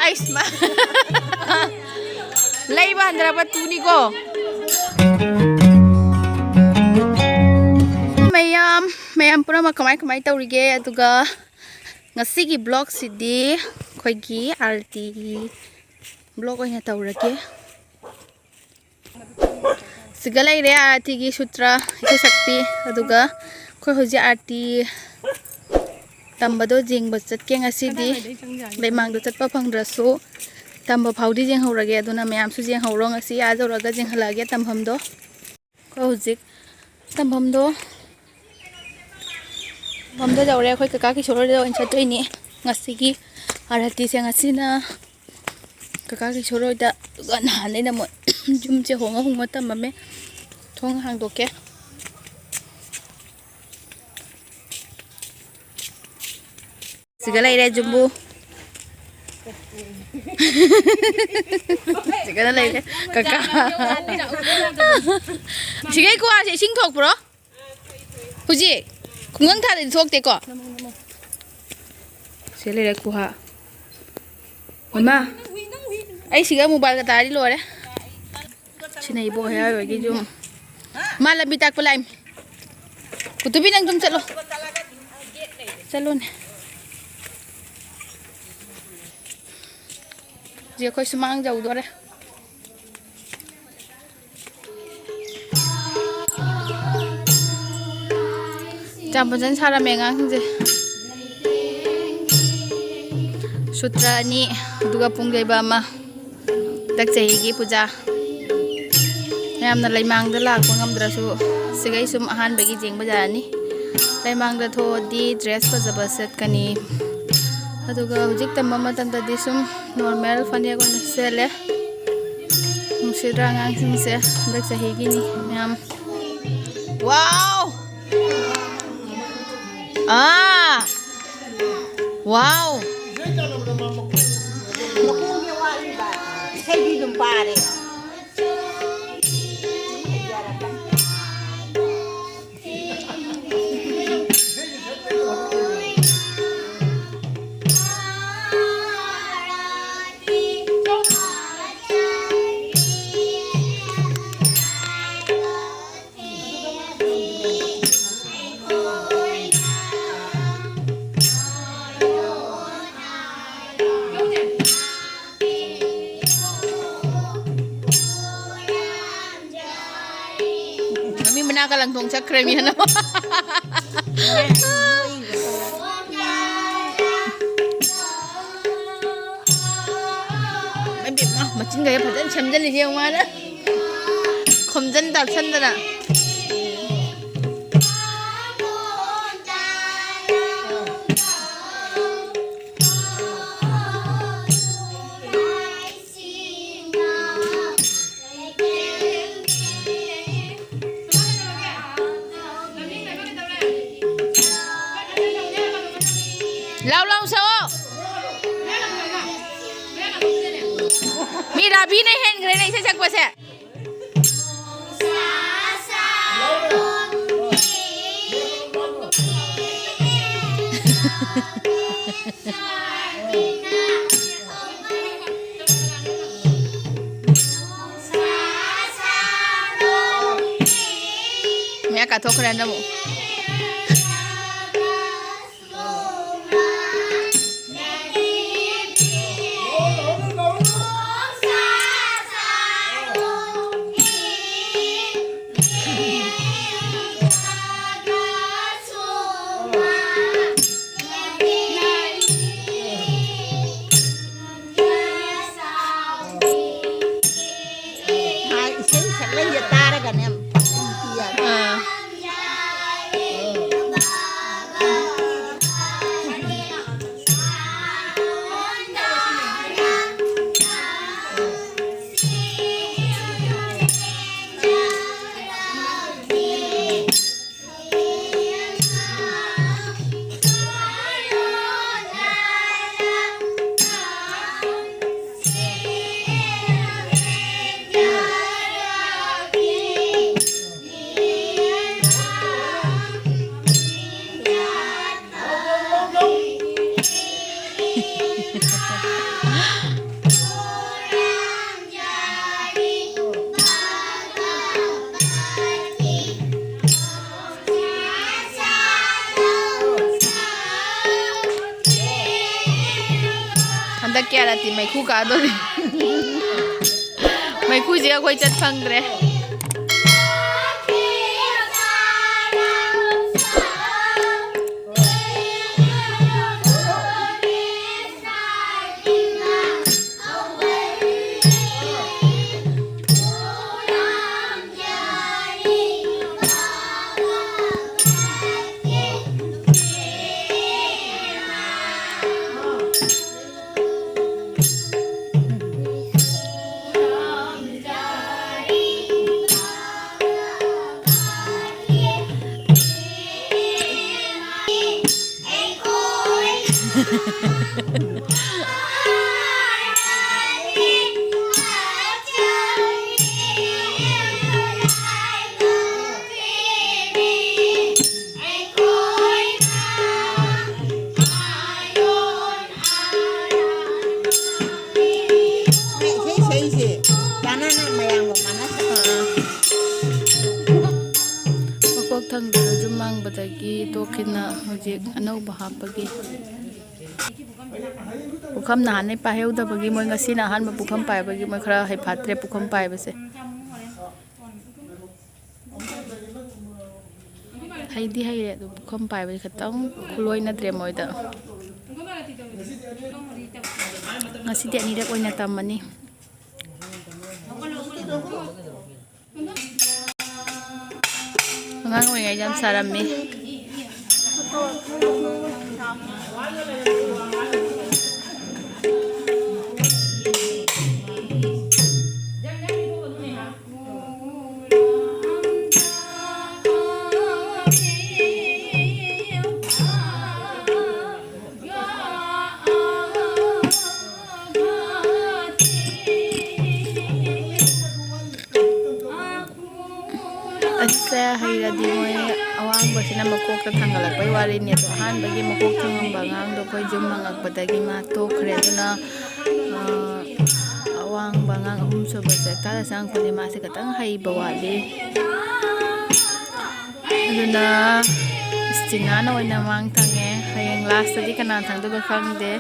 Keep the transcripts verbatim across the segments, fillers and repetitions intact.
ꯑꯩꯁ, ꯃꯥ-, ꯂꯩꯕ ꯍꯟꯗꯔꯛꯄ ꯇꯨꯅꯤꯀꯣ꯫ ꯃꯌꯥꯝ, ꯃꯌꯥꯝ ꯄꯨꯝꯅꯃꯛ ꯀꯃꯥꯏ ꯀꯃꯥꯏ ꯇꯧꯔꯤꯒꯦ? ꯑꯗꯨꯒ ꯉꯁꯤꯒꯤ vlogꯁꯤꯗꯤ ꯑꯩꯈꯣꯏꯒꯤ ꯑꯥꯔꯇꯤꯒꯤ vlog ꯑꯣꯏꯅ ꯇꯧꯔꯒꯦ꯫ ꯁꯤꯒ ꯂꯩꯔꯦ ꯑꯥꯔꯇꯤꯒꯤ ꯁꯨꯇ꯭ꯔ, ꯏꯁꯩ ꯁꯛꯄꯤ꯫ ꯑꯗꯨꯒ ꯑꯩꯈꯣꯏ ꯍꯧꯖꯤꯛ ꯑꯥꯔꯇꯤ ꯇꯝꯕꯗꯣ ꯌꯦꯡꯕ ꯆꯠꯀꯦ ꯉꯁꯤꯗꯤ꯫ ꯂꯩꯃꯥꯡꯗ ꯆꯠꯄ ꯐꯪꯗ꯭ꯔꯁꯨ ꯇꯝꯕ ꯐꯥꯎꯗꯤ ꯌꯦꯡꯍꯧꯔꯒꯦ꯫ ꯑꯗꯨꯅ ꯃꯌꯥꯝꯁꯨ ꯌꯦꯡꯍꯧꯔꯣ꯫ ꯉꯁꯤ ꯑꯥ ꯌꯧꯔꯒ ꯌꯦꯡꯍꯜꯂꯛꯑꯒꯦ ꯇꯝꯐꯝꯗꯣ꯫ ꯑꯩꯈꯣꯏ ꯍꯧꯖꯤꯛ ꯇꯝꯐꯝꯗꯣ, ꯇꯝꯐꯝꯗꯣ ꯌꯧꯔꯦ꯫ ꯑꯩꯈꯣꯏ ꯀꯀꯥ ꯀꯤꯁꯣꯔ ꯍꯣꯏꯗ ꯑꯣꯏꯅ ꯆꯠꯇꯣꯏꯅꯤ ꯉꯁꯤꯒꯤ ꯑꯥꯔꯇꯤꯁꯦ꯫ ꯉꯁꯤꯅ ꯀꯀꯥ ꯀꯤꯁꯣꯔ ꯍꯣꯏꯗ, ꯑꯗꯨꯒ ꯅꯍꯥꯟꯗꯩꯅ ꯃꯣꯏ ꯌꯨꯝꯁꯦ ꯍꯣꯡꯉ ꯍꯣꯡꯉ ꯇꯝꯃꯝꯃꯦ꯫ ꯊꯣꯡ ꯍꯥꯡꯗꯣꯛꯀꯦ꯫ ꯁꯤꯒ ꯂꯩꯔꯦ ꯖꯨꯝꯕꯨ꯫ ꯁꯤꯒꯅ ꯂꯩꯔꯦ ꯀꯀꯥ꯫ ꯁꯤꯒꯩ ꯈꯨꯍꯥꯁꯦ ꯏꯁꯤꯡ ꯊꯣꯛꯄ꯭ꯔꯣ? ꯍꯧꯖꯤꯛ ꯈꯨꯡꯒꯪ ꯊꯥꯗꯗꯤ ꯊꯣꯛꯇꯦꯀꯣ꯫ ꯁꯤ ꯂꯩꯔꯦ ꯈꯨꯍꯥ꯫ ꯏꯃꯥ, ꯑꯩ ꯁꯤꯒ ꯃꯣꯕꯥꯏꯜꯒ ꯇꯥꯔꯗꯤ ꯂꯣꯏꯔꯦ꯫ ꯁꯤꯅ ꯏꯕꯣꯛ ꯍꯩꯔꯥꯔꯣꯏꯒꯤ ꯌꯨꯝ꯫ ꯃꯥ ꯂꯝꯕꯤ ꯇꯥꯛꯄ ꯂꯥꯛꯏꯃꯤ꯫ ꯀꯨꯇꯨꯕꯤ, ꯅꯪ ꯑꯗꯨꯝ ꯆꯠꯂꯣ꯫ ꯆꯠꯂꯣꯅꯦ꯫ ꯍꯧꯖꯤꯛ ꯑꯩꯈꯣꯏ ꯁꯨꯃꯥꯡ ꯌꯧꯗꯣꯔꯦ꯫ ꯌꯥꯝ ꯐꯖꯅ ꯁꯥꯔꯝꯃꯦ ꯑꯉꯥꯡꯁꯤꯡꯁꯦ꯫ ꯁꯨꯇ꯭ꯔ ꯑꯅꯤ, ꯑꯗꯨꯒ ꯄꯨꯡ ꯌꯩꯕ ꯑꯃ꯫ ꯍꯟꯗꯛ ꯆꯍꯤꯒꯤ ꯄꯨꯖꯥ꯫ ꯃꯌꯥꯝꯅ ꯂꯩꯃꯥꯡꯗ ꯂꯥꯛꯄ ꯉꯝꯗ꯭ꯔꯁꯨ ꯁꯤꯒꯩ ꯁꯨꯝ ꯑꯍꯥꯟꯕꯒꯤ ꯌꯦꯡꯕ ꯌꯥꯔꯅꯤ꯫ ꯂꯩꯃꯥꯡꯗ ꯊꯣꯛꯑꯗꯤ dress ꯐꯖꯕ ꯁꯦꯠꯀꯅꯤ꯫ ꯑꯗꯨꯒ ꯍꯧꯖꯤꯛ ꯇꯝꯕ ꯃꯇꯝꯗꯗꯤ ꯁꯨꯝ normal ꯐꯅꯦꯛ ꯑꯣꯏꯅ ꯁꯦꯠꯂꯦ꯫ ꯅꯨꯡꯁꯤꯗ꯭ꯔꯥ ꯑꯉꯥꯡꯁꯤꯡꯁꯦ? ꯍꯟꯗꯛ ꯆꯍꯤꯒꯤꯅꯤ ꯃꯌꯥꯝ꯫ Wow! ꯑꯥ! Wow! ꯃꯈꯣꯡꯁꯦ ꯋꯥꯠꯂꯤꯕ꯫ ꯏꯁꯩꯗꯤ ꯑꯗꯨꯝ ꯄꯥꯔꯦ꯫ ꯀ ꯂꯪꯊꯣꯡ ꯆꯠꯈ꯭ꯔꯦ ꯃꯤ ꯍꯥꯏꯅ꯫ ꯏꯕꯦꯝꯃ, ꯃꯆꯤꯟꯒꯁꯦ ꯐꯖꯅ ꯁꯦꯝꯖꯜꯂꯤꯁꯦ ꯌꯦꯡꯉꯨ ꯃꯥꯅ꯫ ꯈꯣꯝꯖꯟ ꯇꯥꯁꯟꯗꯅ꯫ ꯂꯥꯎ ꯂꯥꯎ ꯁꯛꯑꯣ꯫ ꯃꯤ ꯔꯥꯕꯤꯅ ꯍꯦꯟꯈ꯭ꯔꯦꯅꯦ ꯏꯁꯩ ꯁꯛꯄꯁꯦ꯫ ꯃꯌꯥ ꯀꯥꯊꯣꯛꯈ꯭ꯔꯦ ꯍꯟꯗꯛ ꯑꯃꯨꯛ꯫ ꯃꯥ ꯏꯁꯩ ꯁꯛꯂꯛꯏꯁꯦ ꯇꯥꯔꯒꯅꯦ ꯌꯥꯝ ꯄꯤ ꯍꯥꯏꯕ꯫ ꯑꯥ꯫ ꯍꯟꯗꯛꯀꯤ ꯑꯥꯔꯇꯤ ꯃꯩꯈꯨ ꯀꯥꯗꯣꯔꯤ꯫ ꯃꯩꯈꯨꯁꯦ ꯑꯩꯈꯣꯏ ꯆꯠ ꯐꯪꯗ꯭ꯔꯦ꯫ ꯏꯁꯩ ꯁꯛꯏꯁꯦ ꯆꯥꯟꯅꯅ ꯃꯌꯥꯝꯒ ꯃꯥꯟꯅ ꯁꯛꯑꯣ꯫ ꯃꯀꯣꯛ ꯊꯪꯕꯗ ꯌꯨꯝ ꯃꯥꯡꯕꯗꯒꯤ ꯇꯣꯛꯈꯤꯅ ꯍꯧꯖꯤꯛ ꯑꯅꯧꯕ ꯍꯥꯞꯄꯒꯤ꯫ ꯄꯨꯈꯝ ꯅꯍꯥꯟꯅꯩ ꯄꯥꯏꯍꯧꯗꯕꯒꯤ ꯃꯣꯏ ꯉꯁꯤꯅ ꯑꯍꯥꯟꯕ ꯄꯨꯈꯝ ꯄꯥꯏꯕꯒꯤ ꯃꯣꯏ ꯈꯔ ꯍꯩꯐꯥꯠꯇ꯭ꯔꯦ ꯄꯨꯈꯝ ꯄꯥꯏꯕꯁꯦ꯫ ꯍꯩꯗꯤ ꯍꯩꯔꯦ ꯑꯗꯨ ꯄꯨꯈꯝ ꯄꯥꯏꯕꯗꯤ ꯈꯤꯇꯪ ꯈꯨꯂꯣꯏꯅꯗ꯭ꯔꯦ ꯃꯣꯏꯗ꯫ ꯉꯁꯤꯗꯤ ꯑꯅꯤꯔꯛ ꯑꯣꯏꯅ ꯇꯝꯃꯅꯤ꯫ ꯑꯉꯥꯡ ꯑꯣꯏꯔꯤꯉꯩꯗ ꯌꯥꯝ ꯁꯥꯔꯝꯃꯤ꯫ ꯑꯁꯤꯁꯦ ꯍꯩꯔꯗꯤ ꯃꯣꯏ ꯑꯋꯥꯡꯕꯁꯤꯅ ꯃꯀꯣꯛꯇ ꯊꯥꯡꯒꯠꯂꯛꯄꯩ ꯋꯥꯔꯤꯅꯤ꯫ ꯑꯗꯣ ꯑꯍꯥꯟꯕꯒꯤ ꯃꯀꯣꯛ ꯊꯪꯉꯝꯕ ꯑꯉꯥꯡꯗꯣ ꯑꯩꯈꯣꯏ ꯌꯨꯝ ꯃꯪꯉꯛꯄꯗꯒꯤ ꯃꯥ ꯇꯣꯛꯈ꯭ꯔꯦ꯫ ꯑꯗꯨꯅ, ꯑ, ꯑꯋꯥꯡꯕ ꯑꯉꯥꯡ ꯑꯍꯨꯝ ꯁꯨꯕꯁꯦ ꯇꯥꯗ ꯆꯪꯉꯛꯄꯗꯤ ꯃꯥꯁꯦ ꯈꯤꯇꯪ ꯍꯩꯕ ꯋꯥꯠꯂꯤ꯫ ꯑꯗꯨꯅ ꯏꯁꯇꯤꯅꯥꯅ ꯑꯣꯏꯅ ꯃꯥꯡ ꯊꯪꯉꯦ꯫ ꯍꯌꯦꯡ ꯂꯥꯁꯇꯗꯤ ꯀꯅꯥ ꯊꯪꯗꯣꯏꯕ ꯈꯪꯗꯦ꯫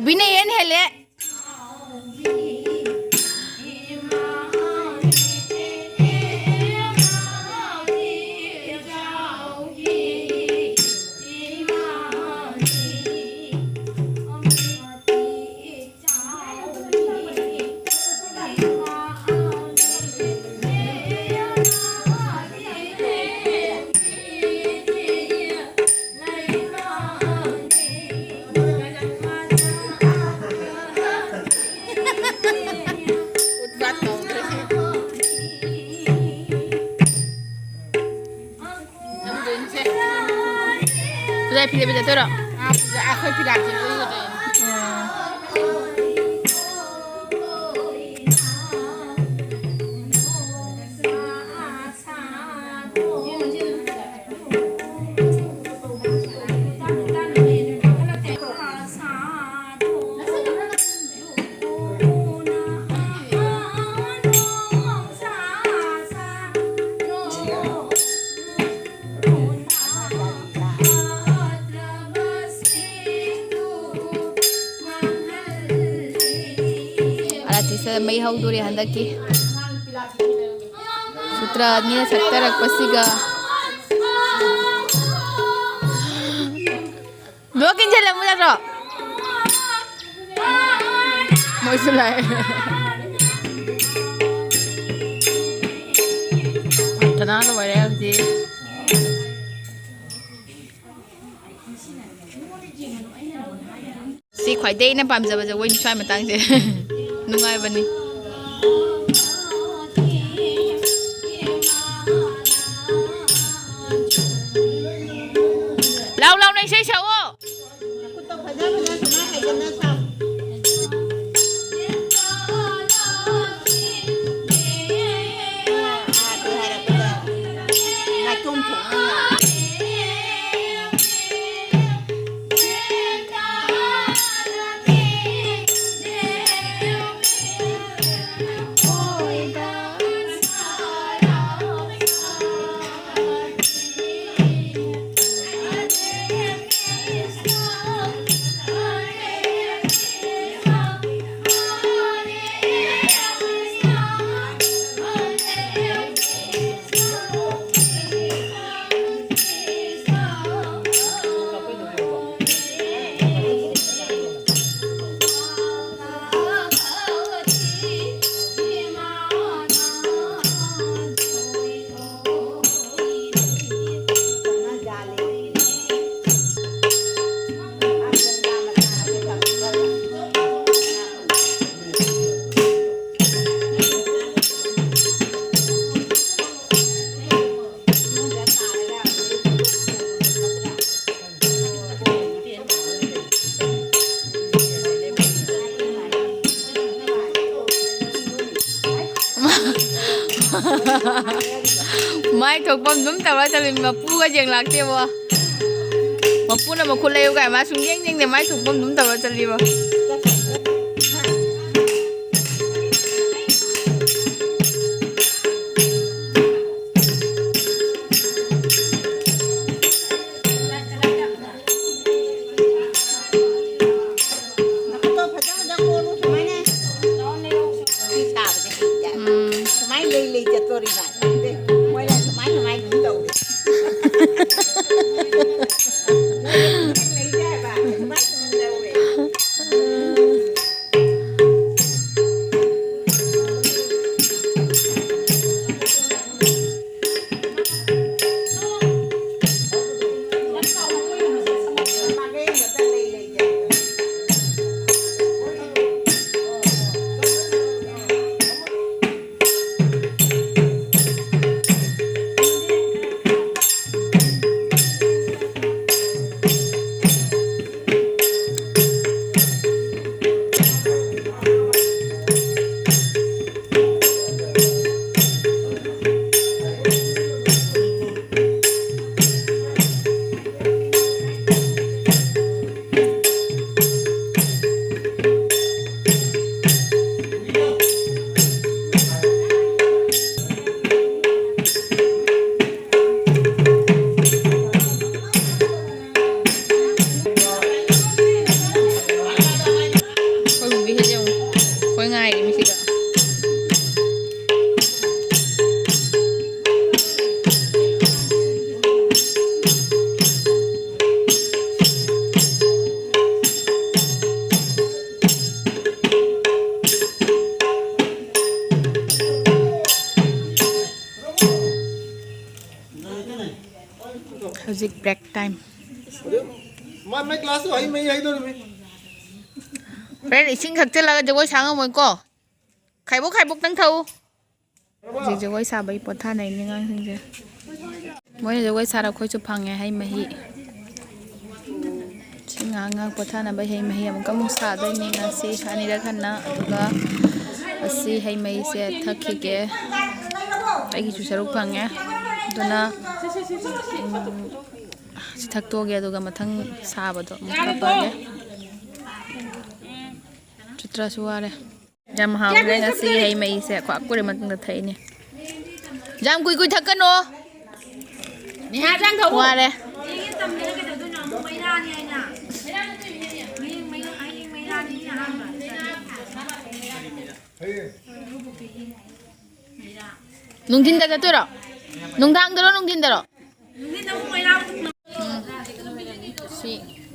ꯄꯤꯅ ꯍꯦꯟ ꯍꯦꯜꯂꯦ꯫ ꯄꯨꯖꯥ ꯐꯤꯗ ꯐꯤꯗ ꯇꯧꯔꯣ꯫ ꯑꯥ, ꯄꯨꯖꯥ, ꯑꯩꯈꯣꯏ ꯐꯤꯗꯥꯛꯁꯦ ꯂꯣꯏꯒꯗꯣꯏꯅꯦ꯫ ꯑꯥ꯫ ꯑꯥꯔꯇꯤꯁꯇ ꯃꯩ ꯍꯧꯗꯣꯔꯦ ꯍꯟꯗꯛꯀꯤ꯫ ꯁꯨꯇ꯭ꯔ ꯑꯅꯤꯅ ꯁꯛꯆꯔꯛꯄꯁꯤꯒ꯫ ꯂꯣꯛ ꯏꯟꯁꯤꯜꯂꯝꯃꯨ ꯅꯠꯇ꯭ꯔꯣ? ꯃꯣꯏꯁꯨ ꯂꯥꯛꯑꯦ꯫ ꯄ꯭ꯔꯥꯔꯊꯅꯥ ꯂꯣꯏꯔꯦ ꯍꯧꯖꯤꯛ꯫ ꯁꯤ ꯈ꯭ꯋꯥꯏꯗꯩ ꯑꯩꯅ ꯄꯥꯝꯖꯕ ꯖꯒꯣꯏꯅꯤ ꯁ꯭ꯋꯥꯏ ꯃꯇꯥꯡꯁꯦ꯫ ꯅꯨꯡꯉꯥꯏꯕꯅꯤ꯫ ꯂꯥꯎ ꯂꯥꯎꯅ ꯏꯁꯩ ꯁꯛꯑꯣ꯫ ꯅꯈꯨꯠꯇꯣ ꯐꯖ ꯐꯖ ꯁꯨꯃꯥꯏ ꯍꯥꯏꯗꯅ ꯁꯥꯎ꯫ ꯑꯥ, ꯑꯗꯨ ꯍꯥꯏꯔꯛꯄꯗ ꯅꯥꯏꯇꯣꯝ ꯊꯣꯛꯅ ꯃꯥꯏ ꯊꯣꯛꯄ ꯑꯗꯨꯝ ꯇꯧꯔ ꯆꯠꯂꯤ, ꯃꯄꯨꯒ ꯌꯦꯡ ꯂꯥꯛꯇꯦꯕꯣ꯫ ꯃꯄꯨꯅ ꯃꯈꯨꯠ ꯂꯩꯌꯨ ꯀꯥꯏ ꯃꯥ ꯁꯨꯝ ꯌꯦꯡ ꯌꯦꯡꯗꯦ, ꯃꯥꯏ ꯊꯣꯛꯄ ꯑꯗꯨꯝ ꯇꯧꯔ ꯆꯠꯂꯤꯕꯣ꯫ ꯅꯈꯨꯠꯇꯣ ꯐꯖ ꯐꯖ ꯀꯣꯜꯂꯨ ꯁꯨꯃꯥꯏꯅ꯫ ꯁꯤ ꯁꯥꯕꯁꯦ ꯍꯩꯇꯦ꯫ ꯎꯝ꯫ ꯁꯨꯃꯥꯏꯅ ꯂꯩ ꯂꯩ ꯆꯠꯇꯣꯔꯤꯕ꯫ ꯃꯣꯏꯅ ꯁꯨꯃꯥꯏ ꯁꯨꯃꯥꯏ ꯑꯗꯨꯝ ꯇꯧꯔꯦ꯫ ꯂꯩ ꯍꯥꯏꯕ꯫ ꯁꯨꯃꯥꯏ ꯁꯨꯝ ꯇꯧꯔꯦ꯫ ꯑꯩꯈꯣꯏ ꯃꯨꯚꯤ ꯍꯦꯠ ꯌꯦꯡꯉꯨ꯫ ꯑꯩꯈꯣꯏ ꯉꯥꯏꯔꯤꯃꯤ ꯁꯤꯗ꯫ ꯍꯧꯖꯤꯛ ꯕ꯭ꯔꯦꯛ ꯇꯥꯏꯝ꯫ ꯃꯥ ꯃꯥꯏ ꯀ꯭ꯂꯥꯁꯇꯣ ꯍꯩ ꯃꯍꯤ ꯍꯩꯗꯧꯔꯤꯃꯤ꯫ ꯍꯣꯔꯦꯟ ꯏꯁꯤꯡ ꯊꯛꯆꯤꯜꯂꯒ ꯖꯒꯣꯏ ꯁꯥ ꯉꯝꯃꯣꯏꯀꯣ꯫ ꯈꯥꯏꯕꯣꯛ ꯈꯥꯏꯕꯣꯛꯇꯪ ꯊꯛꯎ꯫ ꯍꯧꯖꯤꯛ ꯖꯒꯣꯏ ꯁꯥꯕꯒꯤ ꯄꯣꯊꯥꯅꯩꯅꯦ ꯑꯉꯥꯡꯁꯤꯡꯁꯦ꯫ ꯃꯣꯏꯅ ꯖꯒꯣꯏ ꯁꯥꯔ ꯑꯩꯈꯣꯏꯁꯨ ꯐꯪꯉꯦ ꯍꯩ ꯃꯍꯤ꯫ ꯁꯤ ꯉꯥꯏꯍꯥꯛ ꯉꯥꯏꯍꯥꯛ ꯄꯣꯊꯥꯅꯕ ꯍꯩ ꯃꯍꯤ ꯑꯃꯨꯛꯀ ꯑꯃꯨꯛ ꯁꯥꯗꯣꯏꯅꯦ ꯉꯁꯤ ꯑꯅꯤꯔꯛ ꯍꯟꯅ꯫ ꯑꯗꯨꯒ ꯑꯁꯤ ꯍꯩ ꯃꯍꯤꯁꯦ ꯊꯛꯈꯤꯒꯦ꯫ ꯑꯩꯒꯤꯁꯨ ꯁꯔꯨꯛ ꯐꯪꯉꯦ꯫ ꯑꯗꯨꯅ, ꯎꯝ, ꯁꯤ ꯊꯛꯇꯣꯛꯑꯒꯦ, ꯑꯗꯨꯒ ꯃꯊꯪ ꯁꯥꯕꯗꯣ ꯑꯃꯨꯛ ꯍꯥꯞꯄꯛꯑꯒꯦ꯫ ꯆꯤꯇ꯭ꯔꯁꯨ ꯋꯥꯔꯦ꯫ ꯌꯥꯝ ꯍꯥꯎꯈ꯭ꯔꯦ ꯉꯁꯤꯒꯤ ꯍꯩ ꯃꯍꯤꯁꯦ꯫ ꯈ꯭ꯋꯥꯛ ꯀꯨꯏꯔ ꯃꯇꯨꯡꯗ ꯊꯛꯏꯅꯦ꯫ ꯌꯥꯝ ꯀꯨꯏ ꯀꯨꯏ ꯊꯛꯀꯅꯣ꯫ ꯅꯦꯍꯥ, ꯆꯥꯡ ꯊꯧ꯫ ꯋꯥꯔꯦ꯫ ꯅꯨꯡꯊꯤꯟꯗ ꯆꯠꯇꯣꯏꯔꯣ? ꯅꯨꯡꯗꯥꯡꯗꯔꯣ, ꯅꯨꯡꯊꯤꯟꯗꯔꯣ? ꯎꯝ꯫ ꯁꯤ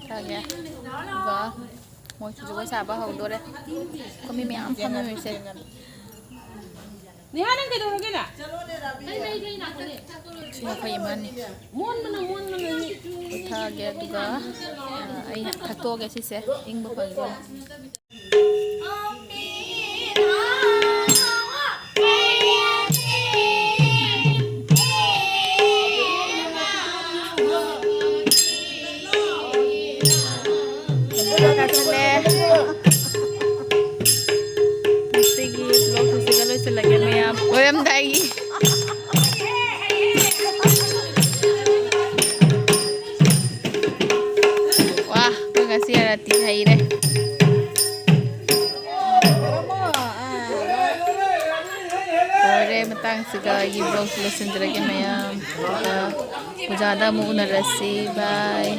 ꯊꯛꯑꯒꯦ꯫ ꯑꯗꯨꯒ ꯃꯣꯏꯁꯨ ꯖꯒꯣꯏ ꯁꯥꯕ ꯍꯧꯗꯣꯔꯦ꯫ ꯑꯩꯈꯣꯏ ꯃꯤ ꯃꯌꯥꯝ ꯐꯝꯃꯤꯁꯦ꯫ ꯅꯦꯍꯥ, ꯅꯪ ꯀꯩꯗꯧꯔꯒꯦꯅ? ꯁꯤ ꯑꯩꯈꯣꯏ ꯏꯃꯥꯅꯤ꯫ ꯃꯣꯟꯕꯅ, ꯃꯣꯟꯕꯅ ꯃꯤ꯫ ꯊꯛꯑꯒꯦ ꯑꯗꯨꯒ, ꯑ, ꯑꯩꯅ ꯊꯛꯇꯣꯛꯑꯒꯦ ꯁꯤꯁꯦ꯫ ꯏꯪꯕ ꯐꯪꯗꯣꯔꯦ꯫ ꯉꯁꯤꯒꯤ vlog ꯑꯁꯤꯒ ꯂꯣꯏꯁꯤꯜꯂꯒꯦ ꯃꯌꯥꯝ꯫ ꯑꯣꯏꯔꯝꯗꯥꯏꯒꯤ꯫ ꯋꯥ, ꯑꯩꯈꯣꯏ ꯉꯁꯤ ꯑꯔꯥꯇꯤ ꯍꯩꯔꯦ꯫ ꯂꯣꯏꯔꯦ, ꯃꯇꯥꯡꯁꯤꯒ ꯑꯩꯒꯤ vlogꯁꯤ ꯂꯣꯏꯁꯤꯟꯖꯔꯒꯦ ꯃꯌꯥꯝ꯫ ꯑꯗꯨꯒ ꯄꯨꯖꯥꯗ ꯑꯃꯨꯛ ꯎꯅꯔꯁꯤ꯫ Bye꯫